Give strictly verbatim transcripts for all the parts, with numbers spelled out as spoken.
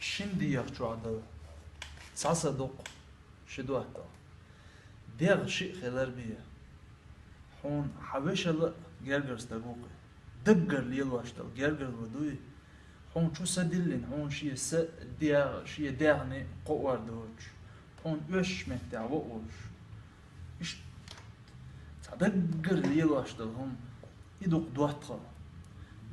Шин дегӀа чохь дала цхьа са дукха ши доттагӀа. ДегӀ шиъ хилар бен. Хьуна хьан вешал а гергара стаг ву-кх. Даггара лелош дала гергара ву дуй. Хьуна чу са диллина, хьуна шен са дегӀ, шен дегӀний кхоор доцуш, хьуна оьшучу меттехь ван олуш. Иштта цхьа даггара лелош долу хӀума, и ду-кх доттагӀал.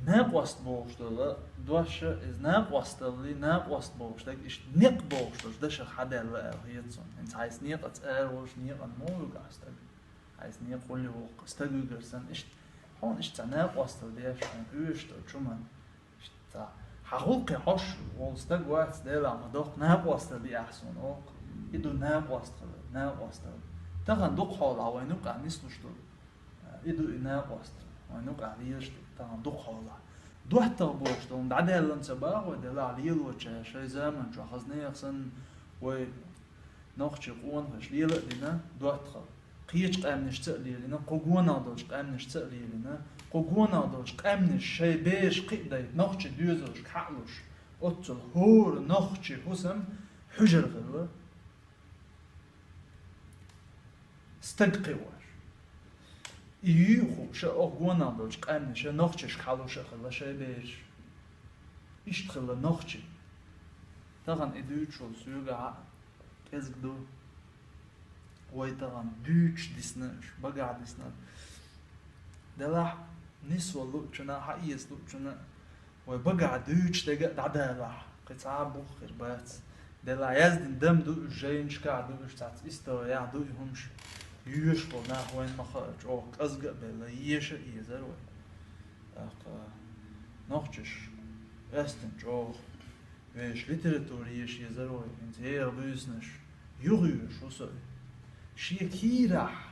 Накъост бохуш долу дош, иза накъосталлий, накъост бохуш дерг, иштта некъ бохуш долчу дашах хьадаьлла аьлла хета суна. ХӀинца хьайца некъаца ара волуш, некъан муха вуьгу ахь стаг? Хьайца некъа гӀулле воккху стаг вуьгур санна, иштта хьуна иштта цхьа накъосталла деш, хьуна оьшуш долчу хӀуманна. Ца, хьан гӀуллакхе хьожуш волу стаг вац, Делахь ма доккха накъосталла ди ахь суна, оха. И ду накъост хилар, накъосталла. Тахана дукха хьолахь вайна юкъахь нислуш ду. И ду и накъост, вайна юкъахь лелаш ду, тахана дукха хьолахь. ДоттагӀа бохуш долу дӀадаьлла ца боху вай, Делахь лелочара, шайн заманчохь хаза нехан санна вай нохчийн къонахаша лела а дина доттагӀал. Кхечу къаьмнашца а лелийна, кху гонах долчу къаьмнашца а лелийна, кху гонах долчу къаьмнаша шайн бераш кхиадайта нохчийн доьзалшка хьалуш, оццул хӀора нохчийн хӀусам хьуьжар хилла, стаг кхиош. И юй а хууш, оха гонах долчу къаьмнаша нохчашка хьалуш а хилла шайн бераш. Иштта хилла нохчий. Тахана и дуьйцуш волу соьгахь а кӀезиг ду. Вай тахана дуьйцуш дисна уьш, багахь дисна. Делахь нисвала луучунна, хьаэца луучунна, вай багахь дуьйцуш дерг а дӀадалахь, кхин цхьа а бух хир бац. Делахь яздина дам ду уьш, жайнашкахь ду уьш, цхьацца историяхь ду и хӀумаш. Йоьшуш болу нах вайна ма хаара, чӀогӀа кӀезиг а белла, еша а езара вай. ТӀаккха нохчаша къаьстина чӀогӀа вешан литература еша езара вай, хӀинца еха буьйсанаш юхайоьшу со. Шен кийрахь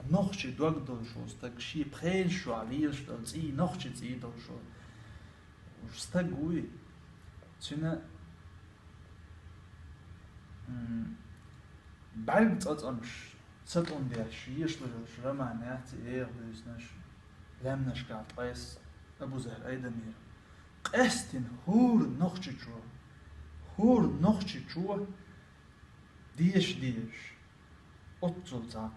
нохчийн дог долуш волу стаг, шен пхенаш чохь лелаш долу цӀий, нохчийн цӀий долуш волу стаг вуй. Цуьнан, м, бӀаьрг цӀацкъамаш сатӀун деш, ешалур йолуш роман яц и, еха буьйсанаш, лаьмнашкахь ткъайсса Абузар Айдамиров. Къаьстина хӀора нохчичо, хӀора нохчичо деша дезаш. Оццул цхьа,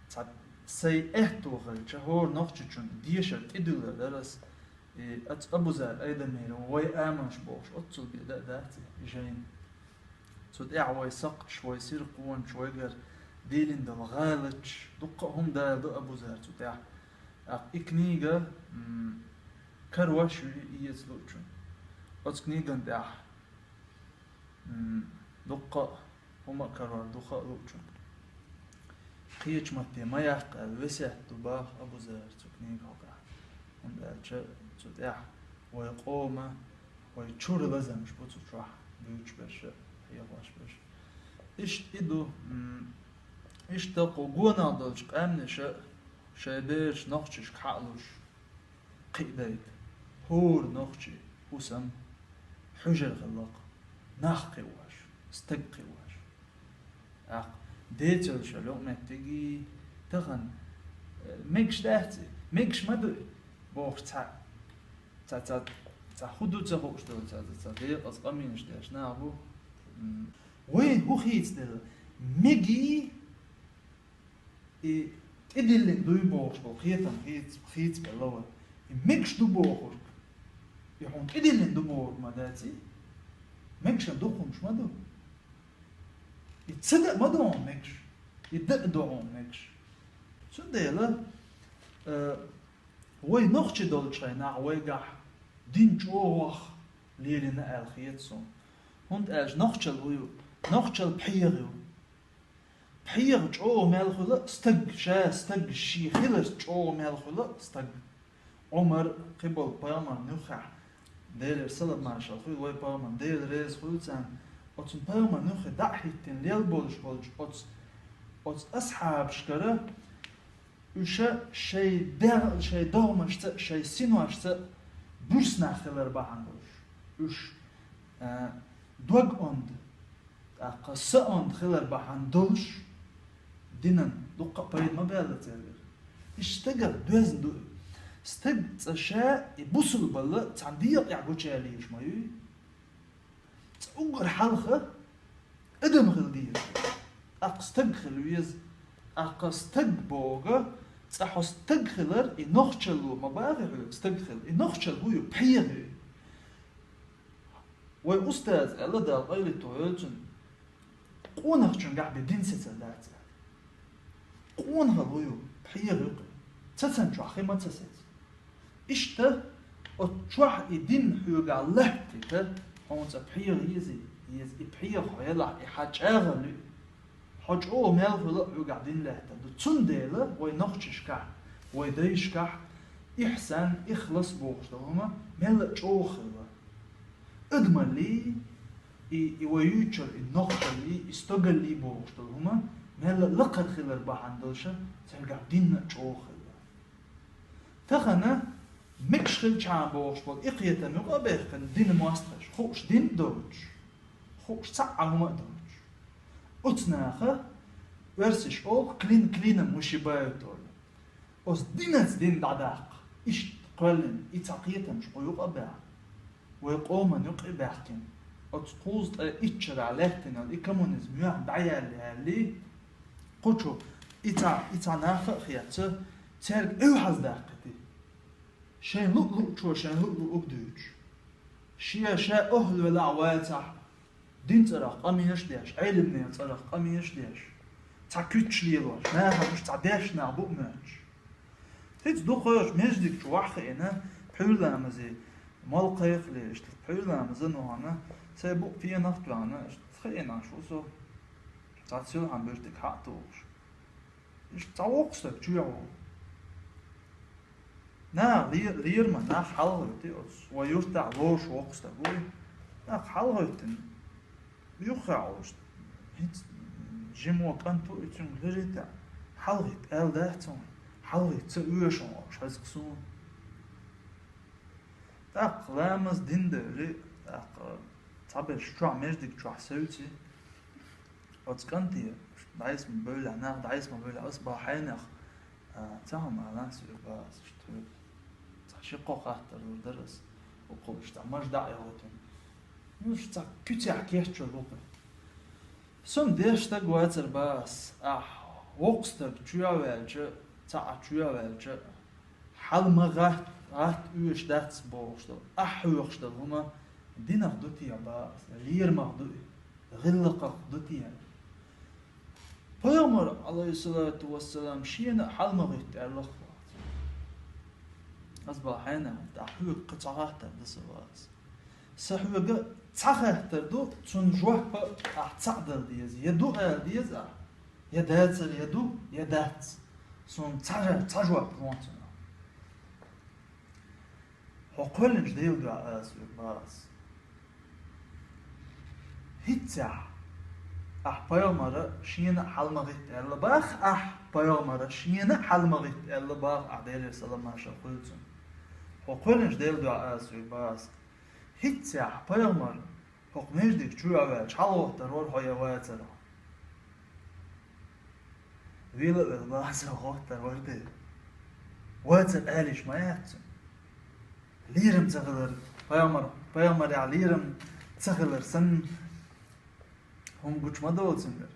цхьа сайн аьтто хилча, хӀора нохчичун дешар тӀедуьллур дара ас, и, аца Абузар Айдамиров, вай амалш бохуш, оццул бен дан а дац и жайна. Цу тӀехь вай сакхташ, вай сирхонаш, вайгара дилина долу гӀалаташ, дуккха а хӀума далийна ду Абузара цу тӀехь. ТӀаккха и книга, м, карош ю и эца луучун. Оцу книган тӀехь, м, дуккха а хӀума а карор ду хаа луучун. Кхечу матте ма яккха аьлла весет ду боху Абузара цу книга хьокъехь. ХӀунда аьлча цу тӀехь вай къоман, вай чуьра лазамаш бу цу чохь буьйцуш берш а, хьехош берш а. Иштта и ду, м, иштта кху гонах долчу къаьмнаша шайн бераш нохчашка хьалуш, кхиадайта, хӀора нохчийн хӀусам хьуьжар хилла-кх, нах кхиош, стаг кхиош. ТӀаккха децалш йолу меттигий тахана, э, мегаш дац и, мегаш ма ду и, бохуш цхьа, цхьа, цхьа, цхьа хӀун ду ца хууш долу, цхьа, цхьа, цхьа декъаза къамелаш деш нах бу. М, вайн хӀун хийцаделла? Мегий и тӀедиллина дуй бохуш болу кхетам хийц-, хийцабелла вай. И мегаш ду бохург, и хьуна тӀедиллина ду бохург ма дац и? Мегашан дукха хӀумаш ма ду. И ца дан а ма ду хьуна мегаш, и дан а ду хьуна мегаш. Цундела, э, вай нохчий долчу хенахь вайгахь дин чӀогӀа лелийна аьлла хета суна. ХӀунда аьлча нохчалла хӀун ю? Нохчалла пхьегӀа ю. ПхьегӀа чӀогӀа мел хуьлу стаг, ша стаг, шен хиларца чӀогӀа мел хуьлу стаг. Ӏумар, кхин болу пайхамарна юххехь, Делера салам-маршалла хуьлда вайн пайхамарна, Дела реза хуьлда царна, оцу пайхамарна юххе дӀа а хӀиттина лелла болуш болчу оцу, оцу асхьабашкара, уьш шайн дегӀ-, шайн догӀмашца а, шайн синошца а буьрса нах хилар бахьана долуш. Уьш, а, дог онда, тӀаккха са онда хилар бахьана долуш, динан дуккха а пайда ма баьлла цаьргара. Иштта стагах доьзна ду и. Стаг цкъа ша и бусулбалла цхьана дегӀа тӀехь гучуялийша ма юй. Уггар хьалха адам хила деза. ТӀаккха стаг хила веза. ТӀаккха стаг боху, цкъа хьо стаг хилар, и нохчалло ма боху хьоьга стаг хила. И нохчалла хӀун ю, пхьегӀа ю. Вай устаза аьлла, Дала къайле тохойла цунна, къонахчуьнгахь бен дин сецар дац аьлла. Къонахалла хӀун ю, пхьегӀа ю-кх. Цецан чохь хи ма ца сецна. Иштта, оцу чохь и дин хьоьгахь латтийта, хьуна цкъа пхьегӀа еза, еза, и пхьегӀа хьо елахь, и хьан чӀагӀалла ю. Хьо чӀогӀа мел хуьлу а хьоьгахь дин лаьттар ду. Цундела вай нохчашкахь, вай дайшкахь ихсан, ихлас бохуш долу хӀума мелла а чӀогӀа хилла. Адамаллий, и, и вай юьйцура, и нохчаллий, и стогаллий бохуш долу хӀума мелла а лакхара хилар бахьана долуша, цаьргахь дин а чӀогӀа хилла. Тахана мегаш хилчхьана бохуш болу и кхетам юкъа а баьхкина, дина мостагӀаш, хууш дин а доцуш, хууш цхьа а хӀума а доцуш. Оцу наха, оьрсаша олу, клин клином вышибают олу. Оцу динца дин дӀадаккха. Иштта кхоьллина, и цхьа кхетамаш кху юкъа а баьхна, вай къоман юкъа а баьхкина, оцу кхузткъе итт шарахь лаьттина и коммунизм юьхь дӀаяьлла яьллий, кхучу и цхьа, и цхьа нах а хетта, цаьрга эвхьаздаккхийти. Шайн луъ-луъчо шайн луъ-луъург дуьйцуш. Шен ша охьа велахь а вацахь, дин цӀарах къамелаш а деш, Ӏелимнех цӀарах къамелаш а деш, цхьа куьцаш лелош, нахана уьш цхьа дешна нах бу а моьттуш. ХӀинца дукхачу междиг чу вахь хиъна, пхьуьйрламазе, мал кхайкхале, иштта пхьуьйрламазан вахана, сайн букъ пенах а тоьхна, иштта хиъна шу со, цхьа силхьан бертиг хьа а тухуш. Иштта цхьа воккха стаг чоьхьа волу. Нах ле-, лерма, нах хьалагӀоьттий оцу, вай юьртахь лоруш воккха стаг вуй. Нах хьалагӀоьттина, юххехь олуш, хӀинца жима кӀант ву и, цуьнга лерина тӀе, хьалагӀитта аьлла дац хьуна, хьалагӀитта ца оьшу хьуна олуш хеза-кх суна. ТӀаккха ламаз дина девлли, тӀаккха цхьаберш чохь, междиг чохь севци, оцу кӀанте дӀасма бевлла, нах дӀасма бевлла, ас бахьанех, а, ца хьуна алан соьга, ас иштта хьоьга цхьа ши-кхо хаттар лур дара ас, укхул иштта маж дӀа а йохуьйтуьйтуш. Уьш цхьа куьцехь кечвелла ву-кх. Сум деш стаг вацар бах ас, ахь воккха стаг чоьхьа ваьлча, цхьаъ чоьхьа ваьлча, хьала ма гӀат-, гӀатта оьшуш дац бохуш долу, ахь хьоьхуш долу хӀума динах ду те бах ас, лерамах ду и, гӀиллакхах ду те? Пайхамар, Ӏалайхиссалату вассалам, шена а хьала ма гӀитта аьлла-кх вац. Ас бах хьенех, тӀаккха хьоьга кхин цхьа хаттар дан сан вац. Сан хьоьга цхьа хаттар ду, цунна жоп ахь цхьаъ дала деза. Я ду ала деза ахь, я дацара, я ду, я дац. Суна цхьа жа-, цхьа жоп ло цунах. Хьо кхоьллинчу Делан дуьхьа аса хьоьга бах ас. ХӀинццехь ахь пайхамара шена а хьала ма гӀитта аьлла бах, ахь пайхамара шена а хьала ма гӀитта аьлла бах, ахь Делера салам-маршалла хуьлда цунна. Хьо кхоьллинчу Делан дуьхьа аса хьоьга бах ас. ХӀинццехь пайхамар хӀокху междиг чу а ваьлча, хьалагӀоттар вара хьо я вацара? Вела а велла, бах ас, хӀоттар вара те? Вацара аьлла ма яц цуьнан. Лерам ца хилар, пайхамар, пайхамарехь лерам ца хилар санна, хӀума гучу ма долу цуьнгара.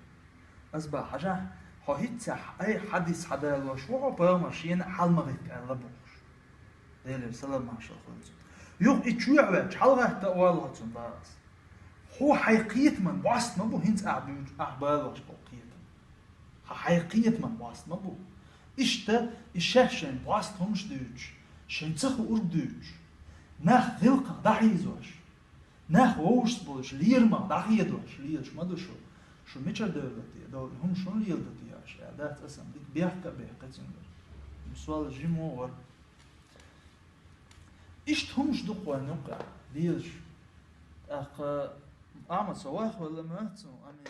Ас бах, хьажахь, хьо хӀинццехь, ай, хьадис хьадалош ву хьо, пайхамар шена а хьала ма гӀитта аьлла бохуш. Делера салам-маршалла хуьлда цунна. Юха и чоьхьа ваьлча, хьалагӀатта а валла хьо цунна, бах ас. Хьо хьайн кхетаман бӀост ма бу, хӀинца ахь дуьйцу, ахь балош болу кхетам. Хьан хьайн кхетаман бӀост ма бу. Иштта, и шаьш шайн бӀост хӀумаш дуьйцуш, шайн ца хуург дуьйцуш, нах гӀиллакхах дӀахьийзош, нах вовшашца болуш, лерамах дӀахедош лелаш ма ду шу. Шу мичара девлла те, довла хӀума шуна леладо те аьлла, аьлла дац аса, дика бехк а бехкина цуьнгара. Сол жима вара. Иштта хӀумаш ду-кх вайн юккъехь лелаш. ТӀаккха Ахьмад со вахвелла моьтту суна, амин.